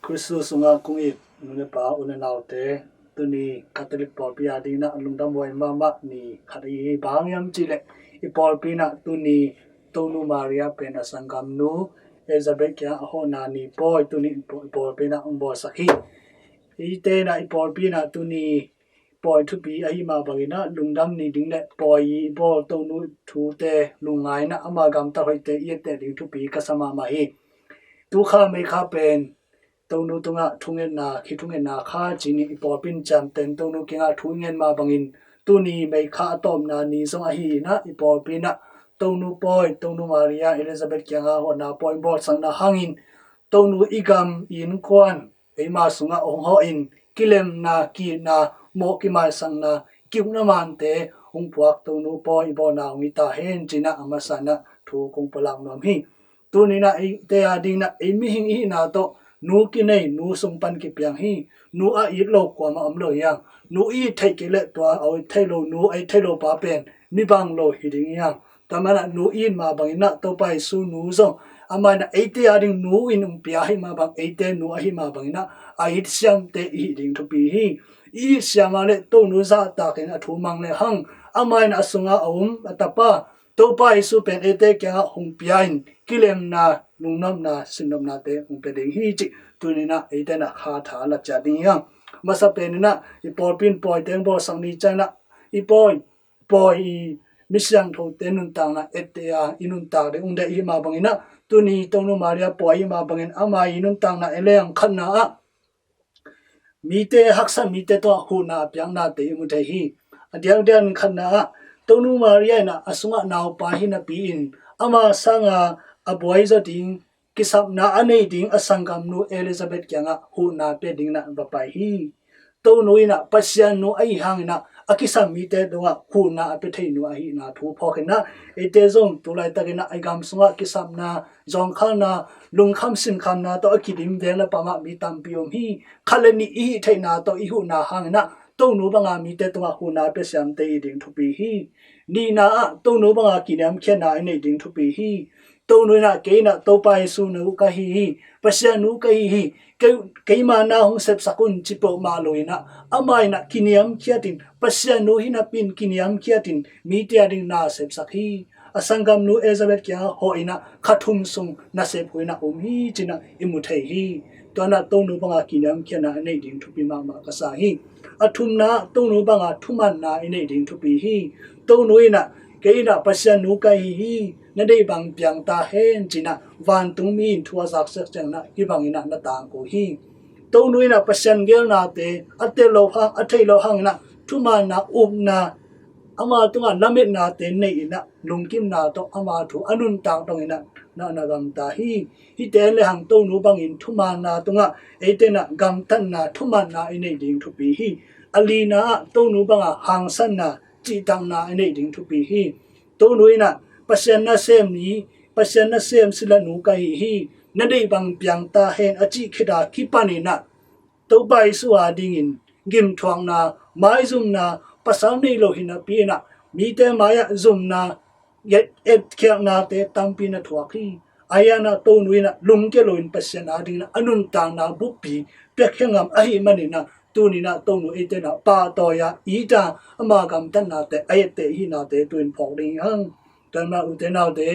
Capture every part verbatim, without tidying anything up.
Khristu sungah kong it nu le pa, u le naute, tuni Catholic pawlpi a dingin ah lungdam huai mahmah ni khat ahi hi. Bang hang hiam cih leh i pawlpi in ah tuni Tonu Maria pen a sanggamnu Elizabeth kiangah a hawhna ni pawi tuni i pawlpi in ah hong bawlsak hi. Eite in ah i pawlpi in ah tuni pawi thupi ahih mah bangin ah lungdam ni ding le pawi i bawl Tonu thute lungngai in ah ama gamtat hoihte i etteh ding thupi ka sa mahmah hi. Tukha Meikha pen Tonu tungah thungetna, khi thungetna kha ci-in i pawlpi in ciamteh in Tonu kiangah thu i nget mah bangin tuni Meikha a tawpna ni zong ahi in ah i pawlpi in ah Tonu pawi, Tonu Maria Elizabeth kiangah hawhna pawi bawlsakna hangin Tonu i gam i innkuan eima sungah hong hawhin kilemna, ki-itna, mawh kimaisakna, ki-ukna mante hong puak Tonu pawi i bawlna hong hi ta hen ci-in ah a masa in ah thu kong pulak nuam hi. Tuni in ah eite a dingin ah ei mihing i hihna tawh nu kinei, nu sung pan kipiang hi. Nu a it lo kuamah om lo hi hang. Nu i it theih kei leh tua a it thei lo nu, a it thei lo pa pen mi bang lo hi ding hi hang. Tua manin ah nu i it mah bangin ah Topa Jesu nu zong amah in ah eite a ding nu in hong pia ahih mah bang, eite nu ahih mah bangin ah a it siamte i hih ding thupi hi. I it siam a leh Tonu zahtak in a thu mang lehang amah in ah a sungah a om a tapa Topa Jesu pen eite kiangah hong pia in kilemna, lungnopna, sinnopnate hong pia ding hi cih tuni in ah eite in ah kha tha la ciat ding hi hang. Masa pen in ah i pawlpi in pawite hong bawlsak ni ciangin ah i pawi, pawi i mi siangthote nuntakna etteh a i nuntak ding hong deih ahih mah bangin ah tuni Tonu Maria pawi ahih mah bangin ama i nuntakna en lehang khatna ah mite, haksat mite tawh huhna a piaknate i mu thei hi. A diakdiak in khatna ah Tonu Maria in ah a sungah naupa hi napi in ama sanga a buai zaw ding kisapna a nei ding a sanggamnu Elizabeth kiangah huhna pia dingin ah va pai hi. Tonu in ah Pasian nu ahih hangin ah a kisam mite tungah huhna a pia thei nu ahihna thu phawk in ah eite zong tu laitakin ah i gam sungah kisapna, zawngkhalna, lungkham sinkhamna tawh a kidim veng le pam ah mi tampi om hi. Khat le nih i hih theihna tawh i huhna hangin ah Tonu banga mite tungah huhna pia siamte i hih ding thupi hi. Nihna ah Tonu banga kiniamkhiatna i neih ding thupi hi. Tonu in ah kei in ah Topa Jesu nu ka hi hi. Pasian nu ka hi hi. Kei, keima na hong sepsak un ci peuhmah lo in ah amah in ah kiniamkhiat in, Pasian nu hi napi in kiniamkhiat in mite a ding na sepsak hi. A sanggamnu Elizabeth kiangah hawh in ah kha thum sung nasep huhna om hi ci-in ah i mu thei hi. Tua in ah Tonu banga kiniamkhiatna a neih ding thupi mahmah ka sa hi. A thumna ah Tonu banga thumanna i neih ding thupi hi. Tonu in ah kei in ah Pasian nu ka hi hi, na deih bang piang ta hen ci-in ah vantungmi in thu a zak siak ciangin ah hih bangin ah na tangko hi. Tonu in ah Pasian geelnate a tel loh hang, a theih loh hangin ah thumanna, upna, ama tungah lametnate nei in ah lungkimna tawh ama thu a nuntak dongin ah na, na gamta hi. Hihte en lehang Tonu bangin thumanna tungah eite in ah gamtatna, thumanna i neih ding thupi hi. A lina ah Tonu banga hangsanna, cihtakna i neih ding thupi hi. Tonu in ah Pasian nasem ni, Pasian nasem sila nu ka hi hi, na deih bang piang ta hen a cih khit a kipan in ah Topa Jesu a dingin gimthuakna, maizumna, pasal nei lo hi napi in ah mite mai-ah zumna, et, etkhialhnate tampi na thuak hi. Ahi zongin ah Tonu in ah lungkia loin Pasian a dingin ah a nuntakna buppi piakhia ngam ahih manin ah tuni in ah Tonu eite in ah pahtawi a, it a, ama gamtatnate a etteh i hihnate tu-in phawk ding hi hang. Tua ahih manin ute naute,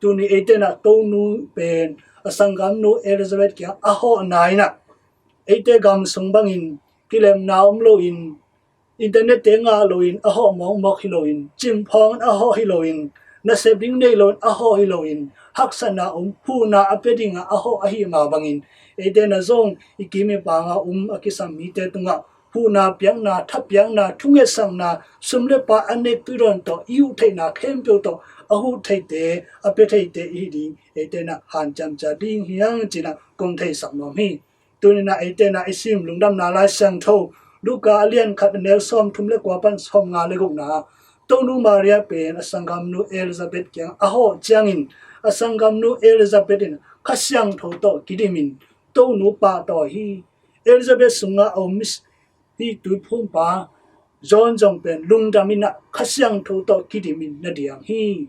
tuni eite in ah Tonu pen a sanggamnu Elizabeth kiangah a hawhna in ah eite gam sung bangin kilemna om loin, internet-te ngah loin a hawh mawkmawk hi loin, cimphawng in a hawh hi loin, nasep ding nei loin a hawh hi loin, haksatna om, huhna a pia dingah a hawh ahih mah bangin eite in ah zong i kim i pang a om a kisam mite tungah huhna piakna, thapiakna, thungetsakna, sum le pai a nek tuidawn tawh i huh theihna khempeuh tawh a huh theite, a pia theite i hi ding eite in ah hanciam ciat ding hi hang ci-in ah kong theisak nuam hi. Tuni in ah eite in ah i sim Lungdamna Lai Siangtho Luka a lian khat, a neu sawmthum le kua pan sawmnga le gukna ah Tonu Maria pen a sanggamnu Elizabeth kiangah a hawh ciangin a sanggamnu Elizabeth in Kha Siangtho tawh kidim in Tonu pahtawi hi. Elizabeth sungah a om misi tuiphumpa John zong pen lungdam in ah Kha Siangtho tawh kidim in na diang hi.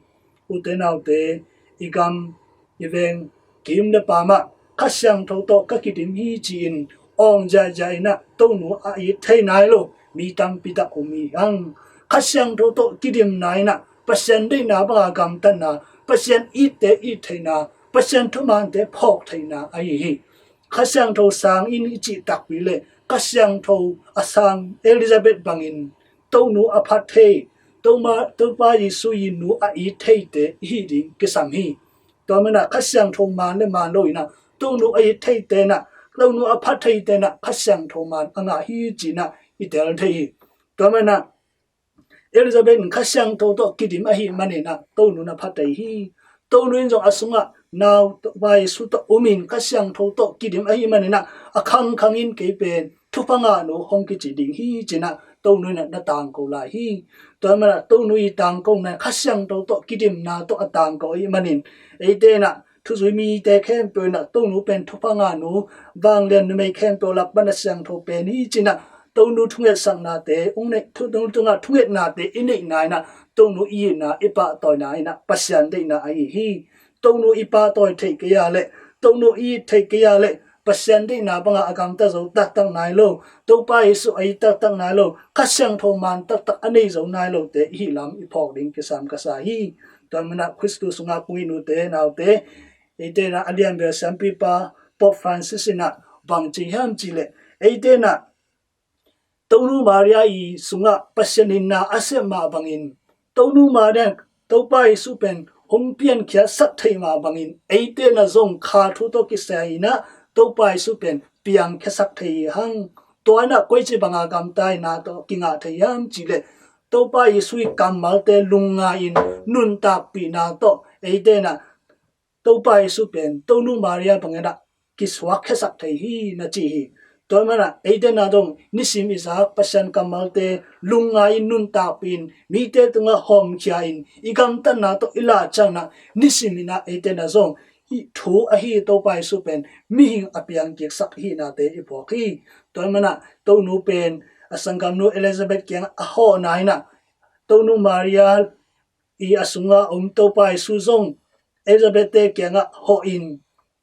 Ute naute, i gam, i veng, kim le pam ah Kha Siangtho tawh ka kidim hi ci-in awng ziahziah in ah Tonu a it thei nai lo mi tampi tak om hi hang. Kha Siangtho tawh kidimna in ah Pasian deihna banga gamtatna, Pasian itte it theihna, Pasian thumante phawk theihna ahi hi. Kha Siangtho sang in i cih takpi le Kha Siangtho a sang Elizabeth bangin Tonu a phat thei, Toma, Topa Jesu i nu a it theite i hi ding kisam hi. Tua manah Kha Siangtho man le man lo inah Tonu a it theite nah, Tonu a phat theite nah Kha Siangtho man a ngah hi cinah i tel thei hi. Tua manah Elizabeth in Kha Siangtho tawh kidim ahi maninah Tonu na phat thei hi. Tonu in zong a sungah nau Topa Jesu tawh umin Kha Siangtho tawh kidim ahi maninah a khangkhangin kei pen thupha ngahnu hong kici ding hi cinah Tonu inah na tangko lai hi. Tua manah Tonu i tangkona Kha Siangtho tawh kidimna tawh a tangko ahi manin eite inah thuzui mite khempeuh inah Tonu pen thupha ngahnu, vanglian numei khempeuh lak pan a siangtho pen hi cinah Tonu thungetsaknate, ung neih, thu, Tonu tungah thungetnate i neihna inah Tonu i itna i pahtawina inah Pasian deihna ahi hi. Tonu i pahtawi theih kei a le, Tonu i it theih kei a le Pasian deihna banga a gamta zo taktak nai lo, Topa Jesu a it taktak nai lo, Kha Siangtho man taktak a nei zo nai lote i hih lam i phawk ding kisam ka sa hi. Tua manah Khristu sungah kong it nute naute, eite inah a lianbel siampipa Pope Francis inah bang ci hiam cih leh eite inah Tonu Maria i sungah Pasian in na a sep mah bangin Tonu Maria Topa Jesu pen hong piankhiatsak thei mah bangin eite inah zong kha thu tawh kisai inah Topa Jesu pen piangkhiasak thei hi hang. Tua inah koici banga gamtaina tawh kingah thei hiam cih leh Topa Jesu i kammalte lungngai-in nuntakpihna tawh eite inah Topa Jesu pen Tonu Maria bangin ah kisuakkhiasak thei hi na ci hi. Tua manah eite inah zong nisim i zak Pasian kammalte lungngai-in nuntakpih-in mite tungah hawmkhia-in i gamtatna tawh i lahciangnah nisim inah eite inah zong hih thu ahi Topa Jesu pen mihing a piangkiksak hihnate i phawk hi. Tua manah Tonu pen a sanggamnu Elizabeth kiangah a hawhna inah Tonu Maria i a sungah om Topa Jesu zong Elizabeth te kiangah hawhin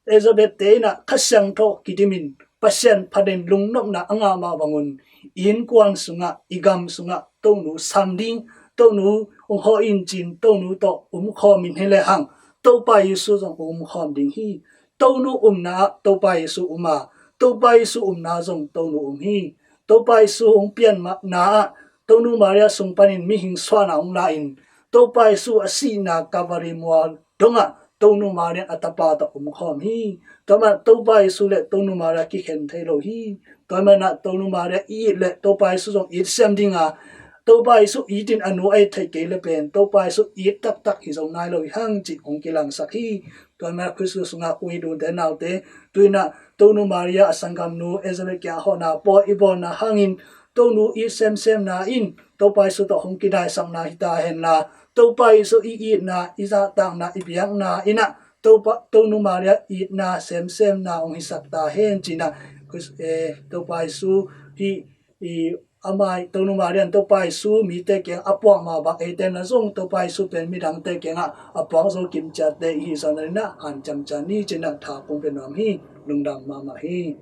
Elizabeth te inah Kha Siangtho kidimin Pasian phatin lungnopna a ngah mah bangun i innkuan sungah i gam sungah Tonu sam ding, Tonu hong hawh in cin Tonu tawh umkhawmin hi lehang Topa Jesu zong umkhawm ding hi. Tonu umna ah Topa Jesu um a, Topa Jesu umna zong Tonu um hi. Topa Jesu hong pianna ah Tonu Maria sung panin mihing suahna hong la-in Topa Jesu a sihna Kalvari mual dongah Tonu Maria a tapa tawh umkhawm hi. Tua manah Topa Jesu le Tonu Maria kikhen thei lo hi. Tua manah Tonu Maria i it le Topa Jesu zong it siam dinga, Topa Jesu itin a nu a it theih kei le pen Topa Jesu it taktak hi zo nai lo hi hang cih hong kilangsak hi. Tua manah Khristu sungah kong it nute naute, tu inah Tonu Maria a sanggamnu Elizabeth kiangah hawhna pawi i bawlna hangin Tonu it semsemna in Topa Jesu tawh hong kidaisakna hi ta henla, Topa Jesu i itna, i zahtakna, i biakna inah Topa, Tonu Maria itna semsemna hong hisak ta hen cinah Khris-, eh, Topa Jesu hih i amah Tonu Maria in Topa Jesu mite kiang a puak mah bang eite inah zong Topa Jesu pen midangte kiangah a puak zo kimciatte i hi zong inah hanciam ciat ni cinah tha kong pia nuam hi. Lungdam mahmah hi.